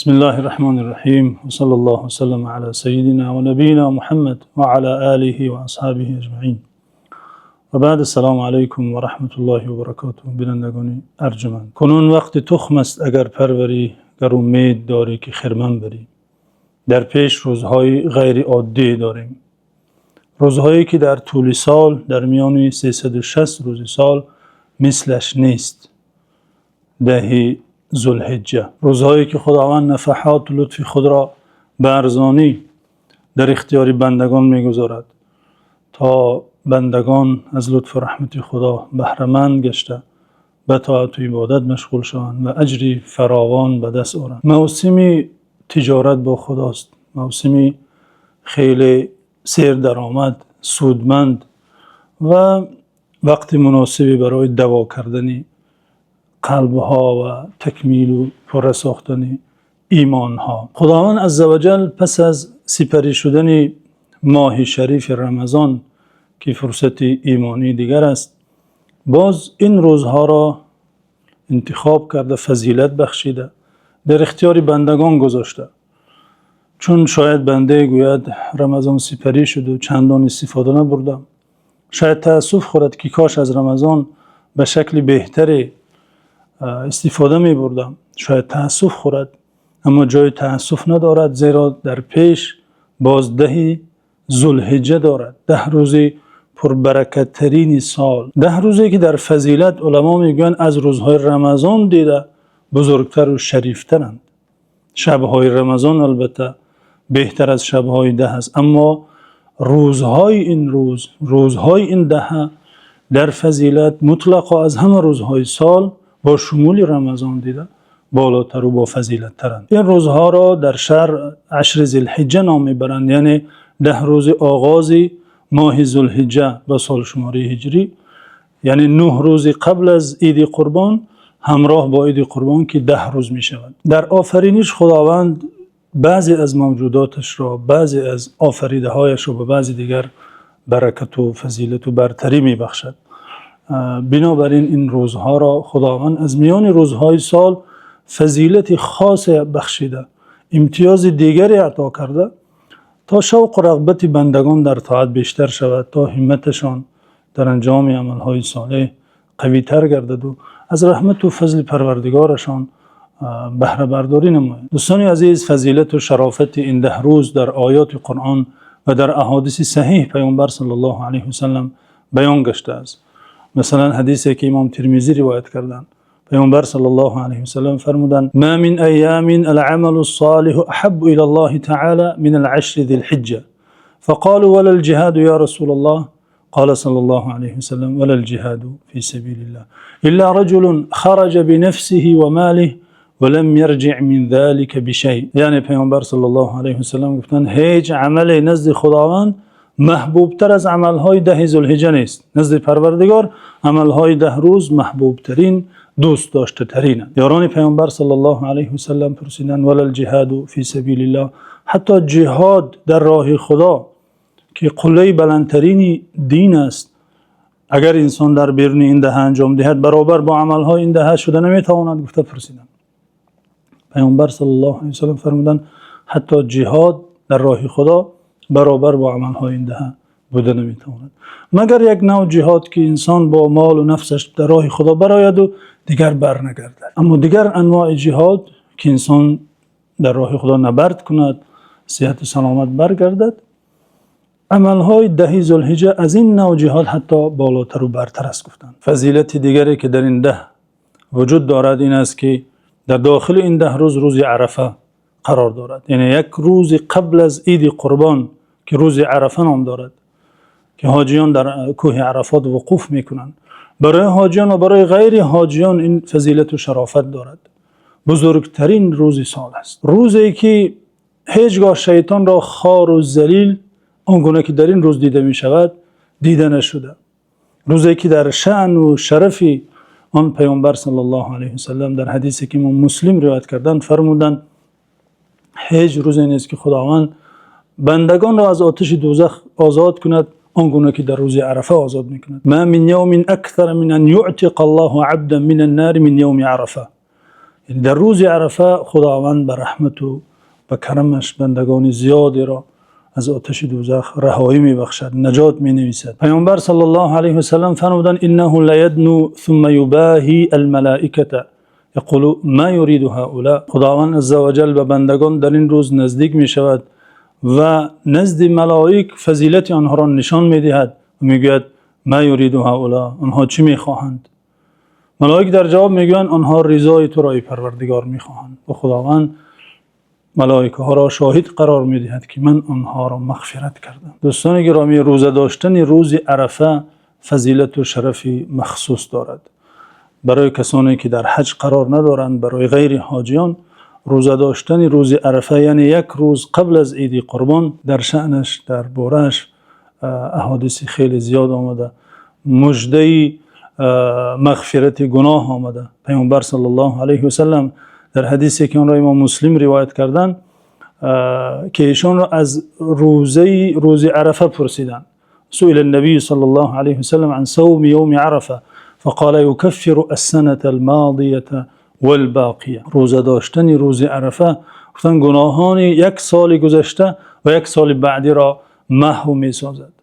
Бисмиллаҳир Раҳмонир Раҳим. Васаллаллоҳу васаллама ала саййидина ва набиййина Муҳаммад ва ала олиҳи ва асҳобиҳи аҷмаин. Ва баъд, ассалому алайкум ва раҳматуллоҳи ва баракотуҳ. Бинандагони арҷманд. Кунун вақти тухм аст агар парварӣ, гар умед дорӣ ки хирман барӣ. Дар пеш рӯзҳои ғайриоддӣ дорем. Рӯзҳое ки дар тӯли сол, дар миёни 360 рӯзи сол мислаш нест. 10-и Зулҳиҷҷа. Рӯзҳое ки Худованд нафаҳоти лутфи худро ба арзонӣ дар ихтиёри бандагон мегузорад, то бандагон аз лутфу раҳмати Худо баҳраманд гашта, ба тоату ибодат машғул шаванд ва аҷри фаровон ба даст оранд. Мавсими тиҷорат бо Худост. Мавсими хеле сердаромад, судманд ва вақти муносибе барои даво кардани қалбҳо ва такмилу пурра сохтани имонҳо. Худованд азза ва ҷал пас аз сипарӣ шудани моҳи шарифи Рамазон, ки фурсати имонии дигар аст, боз ин рӯзҳоро интихоб карда, фазилат бахшида, дар ихтиёри бандагон гузошта. Чун шояд бандае гӯяд: «Рамазон сипарӣ шуду чандон истифода набурдам». Шояд таассуф хӯрад, ки кош аз Рамазон ба шакли беҳтаре истифода мебурдам. Шояд таассуф хӯрад, аммо ҷои таассуф надорад, зеро дар пеш боз 10-и Зулҳиҷҷа дорад. 10 рӯзи пурбаракаттарини сол. 10 рӯзе ки дар фазилат уламо мегӯянд, аз рӯзҳои Рамазон дида бузургтару шарифтаранд. Шабҳои Рамазон албатта беҳтар аз шабҳои 10 аст, аммо рӯзҳои ин рӯз, рӯзҳои ин даҳа дар фазилат мутлақо аз ҳама рӯзҳои сол бо шумули Рамазон дида болотару бофазилаттаранд. Ин рӯзҳоро дар шаръ ашри Зилҳиҷҷа ном мебаранд, яъне 10 рӯзи оғози моҳи Зулҳиҷҷа ба солшумории ҳиҷрӣ, яъне 9 рӯзи қабл аз Иди Қурбон ҳамроҳ бо Иди Қурбон, ки 10 рӯз мешавад. Дар офариниш Худованд баъзе аз мавҷудоташро, баъзе аз офаридаҳояшро ба баъзе дигар баракату фазилату бартарӣ мебахшад. Бинобар ин ин рӯзҳоро Худованд аз миёни рӯзҳои сол фазилати хосе бахшида, имтиёзи дигаре ато карда, то шавқу рағбати бандагон дар тоат бештар шавад, то ҳимматашон дар анҷоми амалҳои солеҳ қавитар гардаду аз раҳмату фазли Парвардигорашон баҳрабардорӣ намоянд. Дӯстони азиз, фазилату шарофати ин 10 рӯз дар оёти Қуръон ва дар аҳодиси саҳеҳ Паёмбар саллаллоҳу алайҳи васаллам баён гаштааст. Масалан, ҳадисе ки имом Термизӣ ривоят карданд, Паёмбар саллаллоҳу алайҳи васаллам фармуданд: «ما من أيام العمل الصالح أحب إلى الله تعالى من العشر ذي الحجة. فقالوا: ولا الجهاد يا رسول الله؟ قال صلى الله عليه وسلم: ولا الجهاد في سبيل الله إلا رجل خرج بنفسه وماله ولم يرجع من ذلك بشيء». Яъне Паёмбар саллаллоҳу алайҳи васаллам гуфтанд: ҳеҷ амале назди Худованд маҳбубтар аз амалҳои 10-и Зулҳиҷҷа нест. Назди Парвардигор амалҳои 10 рӯз маҳбубтарин, дӯст доштатаринанд. Ёрони Паёмбар саллаллоҳу алайҳи васаллам пурсиданд: ولا الجهاد في سبيل الله? Ҳатто ҷиҳод дар роҳи Худо, ки қуллаи баландтарини дин аст, агар инсон дар беруни ин даҳа анҷом диҳад, баробар бо амалҳои ин даҳа шуда наметавонад? Гуфта пурсиданд. Паёмбар саллаллоҳу алайҳи васаллам фармуданд: ҳатто ҷиҳод дар роҳи Худо баробар бо амалҳои ин даҳа буда наметавонад, магар як навъ ҷиҳод, ки инсон бо молу нафсаш дар роҳи Худо барояду дигар барнагардад. Аммо дигар анвои ҷиҳод, ки инсон дар роҳи Худо набард кунад, сиҳату саломат баргардад, амалҳои 10-и Зулҳиҷҷа аз ин навъ ҷиҳод ҳатто болотару бартар аст, гуфтанд. Фазилати дигаре ки дар ин 10 вуҷуд дорад, ин аст, ки дар дохили ин 10 рӯз рӯзи Арафа қарор дорад, яъне як рӯзи қабл аз Иди Қурбон, ки рӯзи Арафа ном дорад, ки ҳоҷиён дар кӯҳи Арафот вуқуф мекунанд. Барои ҳоҷиён ва барои ғайри ҳоҷиён ин фазилату шарофат дорад. Бузургтарин рӯзи сол аст, рӯзе ки ҳеҷ гоҳ шайтонро хору залил он гуна ки дар ин рӯз дида мешавад, дида нашуда. Рӯзе ки дар шаъну шарафи он Паёмбар саллаллоҳу алайҳи васаллам дар ҳадисе ки имом Муслим ривоят карданд, фармуданд: ҳеҷ рӯзе нест, ки Худованд бандагонро аз оташи дӯзах озод кунад, он гуна ки дар рӯзи Арафа озод мекунад. ما من يوم أكثر من أن يعتق الله عبدا من النار من يوم عرفة. Яъне дар рӯзи Арафа Худованд ба раҳмат ва ба карамаш бандагони зиёдеро аз оташи дӯзах раҳоӣ мебахшад, наҷот менависад. Паёмбар саллаллоҳу алайҳи васаллам фармуданд: إنه ليدنو ثم يباهي الملائكة يقول ما يريد هؤلاء. Худованди азза ва ҷалл ба бандагон дар ин рӯз наздик мешавад ва назди малоик фазилати онҳоро нишон медиҳад ва мегӯяд: ما يريد هؤلاء, онҳо чӣ мехоҳанд? Малоик дар ҷавоб мегӯянд: онҳо ризои туро, эй Парвардигор, мехоҳанд. Ва Худованд малоикаҳоро шоҳид қарор медиҳад, ки ман онҳоро мағфират кардам. Дӯстони гиромӣ, рӯза доштани рӯзи Арафа фазилат ва шарафи махсус дорад. Барои касоне ки дар ҳаҷ қарор надоранд, барои ғайри ҳоҷиён рӯза доштани рӯзи Арафа, яъне як рӯз қабл аз Иди Қурбон, дар шаънаш, дар борааш аҳодиси хеле зиёд омада, мужда мағфирати гуноҳ омада. Паёмбар саллаллоҳу алайҳи васаллам дар ҳадисе, ки онро имом Муслим ривоят карданд, ки эшонро аз рӯзаи рӯзи Арафа пурсиданд: سئل النبي صلى الله عليه وسلم عن صوم يوم عرفة فقال يكفر السنة الماضية والباقية. Рӯза доштани рӯзи Арафа, гуфтанд, гуноҳони як соли гузашта ва як соли баъдиро маҳв месозад.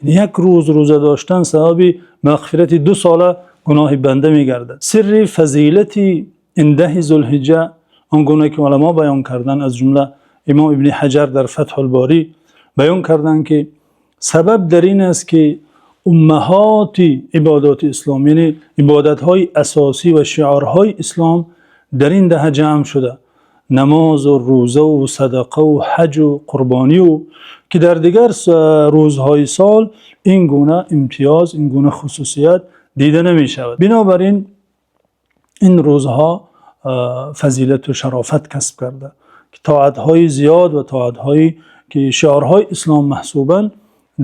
Як рӯз рӯза доштан сабаби мағфирати 2 сола гуноҳи банда мегардад. Сирри фазилати ин 10-и Зулҳиҷҷа он гуна ки уламо баён карданд, аз ҷумла имом Ибни Ҳаҷар дар Фатҳулборӣ баён карданд, ки сабаб дар ин аст, ки уммаҳоти ибодоти ислом, яъне ибодатҳои асосӣ ва шиорҳои ислом, дар ин даҳа ҷамъ шуда: намоз ва рӯза ва садақа ва ҳаҷ ва қурбонӣ, ки дар дигар рӯзҳои сол ин гуна имтиёз, ин гуна хусусият дида намешавад. Бинобар ин ин рӯзҳо фазилат ва шарофат касб карда, ки тоатҳои зиёд ва тоатҳое ки шиорҳои ислом маҳсубанд,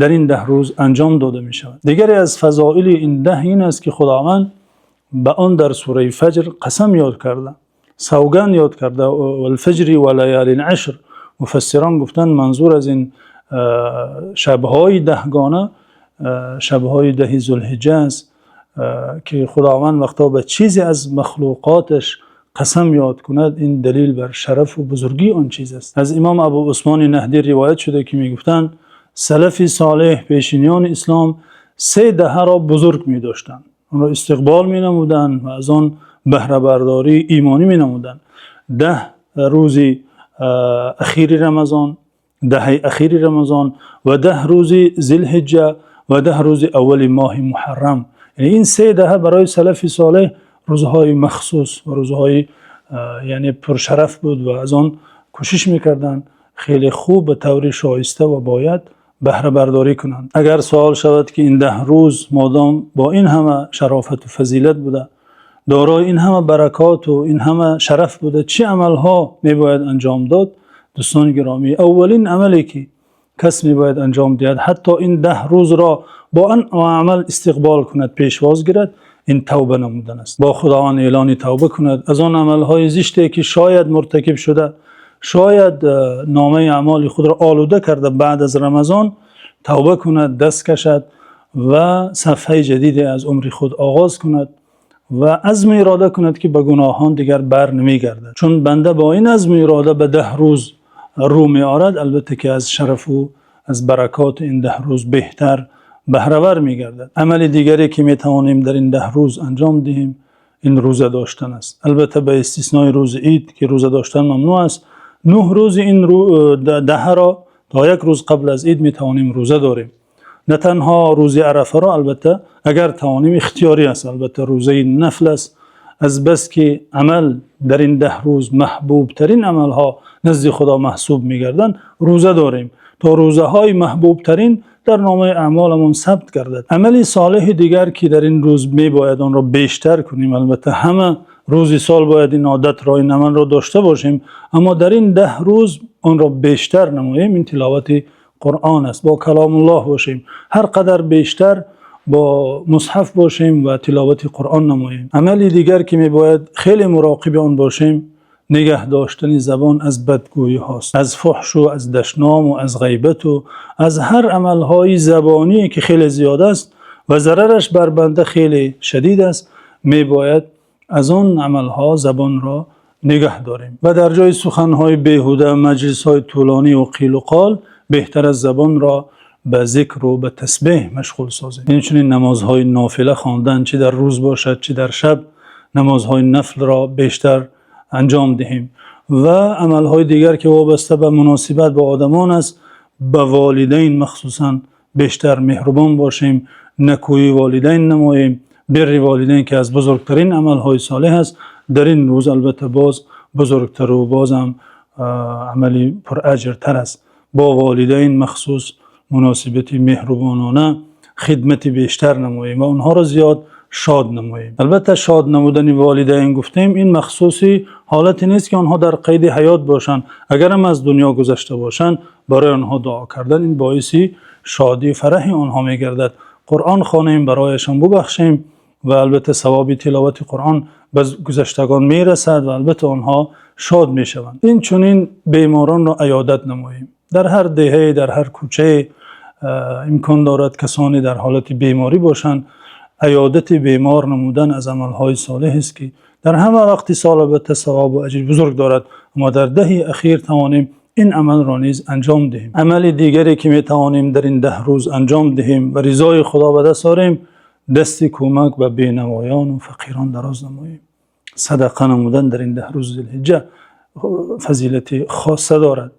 дар ин 10 рӯз анҷом дода мешавад. Дигаре аз фазоили ин даҳ ин аст, ки Худованд ба он дар сураи Фаҷр қасам ёд карда, савганд ёд карда: والفجر وليال عشر. Муфассирон гуфтанд, манзур аз ин шабҳои даҳгона шабҳои 10-и Зулҳиҷҷа аст, ки Худованд вақте ба чизе аз махлуқоташ қасам ёд кунад, ин далел бар шараф ва бузургии он чиз аст. Аз имом Абу Усмони Наҳдӣ ривоят шуда, ки мегуфтанд: салафи солеҳ, пешиниёни ислом, се даҳаро бузург медоштанд, онро истиқбол менамуданд ва аз он баҳрабардории имонӣ менамуданд: 10 рӯзи охири Рамазон, даҳаи охири Рамазон ва 10 рӯзи Зилҳиҷҷа ва 10 рӯзи аввали моҳи Муҳаррам. Яъне ин се даҳа барои салафи солеҳ рӯзҳои махсус ва рӯзҳои яъне пуршараф буд ва аз он кӯшиш мекарданд хеле хуб, ба таври шоиста ва бояд баҳрабардорӣ кунанд. Агар савол шавад, ки ин 10 рӯз модом бо ин ҳама шарофат ва фазилат буда, дорои ин ҳама баракот ва ин ҳама шараф буда, чӣ амалҳо мебояд анҷом дод? Дӯстони гиромӣ, аввалин амале ки кас мебояд анҷом диҳад, ҳатто ин 10 рӯзро бо он амал истиқбол кунад, пешвоз гирад, ин тавба намудан аст. Бо Худованд эълони тавба кунад аз он амалҳои зиште, ки шояд муртакиб шуда, шояд номаи аъмоли худро олуда карда. Баъд аз Рамазон тавба кунад, даст кашад ва сафҳаи ҷадиде аз умри худ оғоз кунад ва азму ирода кунад, ки ба гуноҳон дигар бар намегардад. Чун банда бо ин азму ирода ба 10 рӯз рӯ меорад, албатта ки аз шарафу аз баракоти ин 10 рӯз беҳтар баҳравар мегардад. Амали дигаре, ки метавонем дар ин 10 рӯз анҷом диҳем, ин рӯза доштан аст. Албатта, ба истиснои рӯзи Ид, ки рӯза доштан мамнӯъ аст. 9 рӯзи ин даҳаро то як рӯз қабл аз Ид метавонем рӯза дорем, на танҳо рӯзи Арафаро. Албатта, агар тавонем, ихтиёрӣ аст, албатта рӯзаи нафл аст. Аз бас ки амал дар ин 10 рӯз маҳбубтарин амалҳо назди Худо маҳсуб мегарданд, рӯза дорем, то рӯзаҳои маҳбубтарин дар номаи аъмоламон сабт гардад. Амали солеҳи дигар, ки дар ин рӯз мебояд онро бештар кунем, албатта ҳама рӯзи сол бояд ин одатро, ин амалро дошта бошем, аммо дар ин 10 рӯз онро бештар намоем, ин тиловати Қуръон аст. Бо Каломуллоҳ бошем, ҳар қадар бештар бо мусҳаф бошем ва тиловати Қуръон намоем. Амали дигар, ки мебояд хеле муроқиби он бошем, нигоҳ доштани забон аз бадгӯиҳост, аз фуҳш ва аз дашном ва аз ғайбат ва аз ҳар амалҳои забоние, ки хеле зиёд аст ва зарараш бар банда хеле шадид аст. Мебояд аз он амалҳо забонро нигаҳ дорем ва дар ҷои суханҳои беҳуда, маҷлисҳои тӯлонӣ ва қилу қол беҳтар аст забонро ба зикр ва ба тасбеҳ машғул созем. Инчунин намозҳои нофила хондан, чӣ дар рӯз бошад, чӣ дар шаб, намозҳои нафлро бештар анҷом диҳем ва амалҳои дигар, ки вобаста ба муносибат бо одамон аст, ба волидайн махсусан бештар меҳрубон бошем, некӯии волидайн намоем. Бирри волидайн, ки аз бузургтарин амалҳои солеҳ аст, дар ин рӯз албатта боз бузургтар ва боз ҳам амали пурajртар аст. Бо волидайн махсус муносибати меҳрубонона, хидмати бештар намоем ва онҳоро зиёд шод намоем. Албатта, шод намудани волидайн, гуфтем, ин махсуси ҳолате нест, ки онҳо дар қайди ҳаёт бошанд. Агар ҳам аз дунё гузашта бошанд, барои онҳо дуо кардан ин боиси шодӣ ва фараҳи онҳо мегардад. Қуръон хонем, барояшон бибахшем ва албатта савоби тиловати Қуръон ба гузаштагон мерасад ва албатта онҳо шод мешаванд. Инчунин беморонро иёдат намоем. Дар ҳар деҳае, дар ҳар кӯчае имкон дорад касоне дар ҳолати беморӣ бошанд. Иёдати бемор намудан аз амалҳои солеҳ аст, ки дар ҳама вақти сол албатта савоб ва аҷри бузург дорад, аммо дар даҳаи охир тавонем ин амалро низ анҷом диҳем. Амали дигаре, ки метавонем дар ин 10 рӯз анҷом диҳем ва ризои Худо ба даст орем, дасти кӯмак ба бенавоён ва фақирон дароз намоем. Садақа намудан дар ин 10 рӯзи Зулҳиҷҷа фазилати хоса дорад.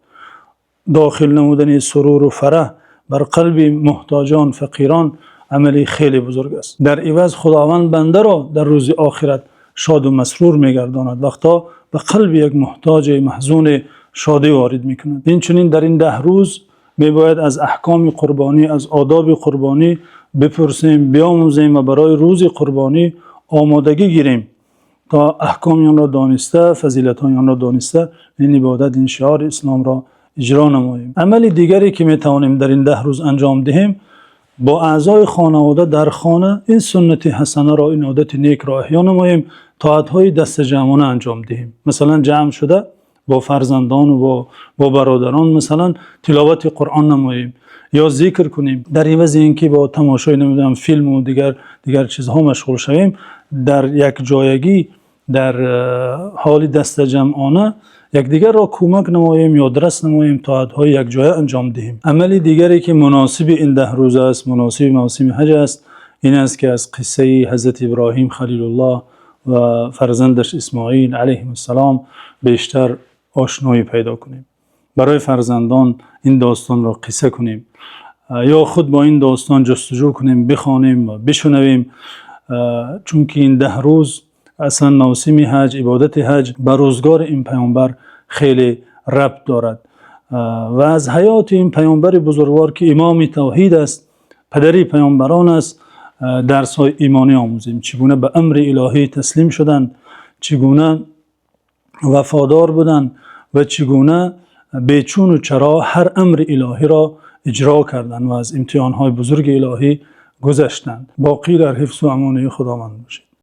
Дохил намудани сурур ва фараҳ бар қалби муҳтоҷон, фақирон амали хеле бузург аст. Дар иваз Худованд бандаро дар рӯзи охират шод ва масрур мегардонад, вақто ба қалби як муҳтоҷ, маҳзун шодӣ ворид мекунад. Инчунин дар ин 10 рӯз мебояд аз аҳкоми қурбонӣ, аз одоби қурбонӣ бипурсем, биомӯзем ва барои рӯзи қурбонӣ омодагӣ гирем, то аҳкоми онро дониста, фазилатҳои онро дониста, ин ибодат, ин шиори исломро иҷро намоем. Амали дигаре, ки метавонем дар ин 10 рӯз анҷом диҳем, бо аъзои хонавода дар хона ин суннати ҳасанаро, ин одати некро эҳё намоем, тоатҳои дастаҷамъона анҷом диҳем. Масалан, ҷамъ шуда бо фарзандон ва бо бародарон, масалан, тиловати Қуръон намоем ё зикр кунем. Дар ивази инки бо тамошои, намедонам, филм ва дигар дигар чизҳо машғул шавем, дар як ҷоягӣ, дар ҳоли дастаҷамъона якдигарро кӯмак намоем, ёдрас намоем, тоатҳои якҷоя анҷом диҳем. Амали дигаре, ки муносиби ин 10 рӯз аст, муносиби мавсими ҳаҷ аст, ин аст, ки аз қиссаи ҳазрати Иброҳим Халилуллоҳ ва фарзандаш Исмоил алайҳимуссалом бештар ошноӣ пайдо кунем. Барои фарзандон ин достонро қисса кунем ё худ бо ин достон ҷустуҷӯ кунем, бихонем ва бишнавем, чунки ин 10 рӯз, аслан мавсими ҳаҷ, ибодати ҳаҷ ба рӯзгори ин паёмбар хеле рабт дорад ва аз ҳаёти ин паёмбари бузургвор, ки имоми тавҳид аст, падари паёмбарон аст, дарсҳои имонӣ омӯзем. Чӣ гуна ба амри илоҳӣ таслим шуданд, чӣ гуна вафодор буданд ва чӣ гуна бечуну чаро ҳар амри илоҳиро иҷро карданд ва аз имтиҳонҳои бузурги илоҳӣ гузаштанд. Боқӣ дар ҳифзу амони Худованд бошед.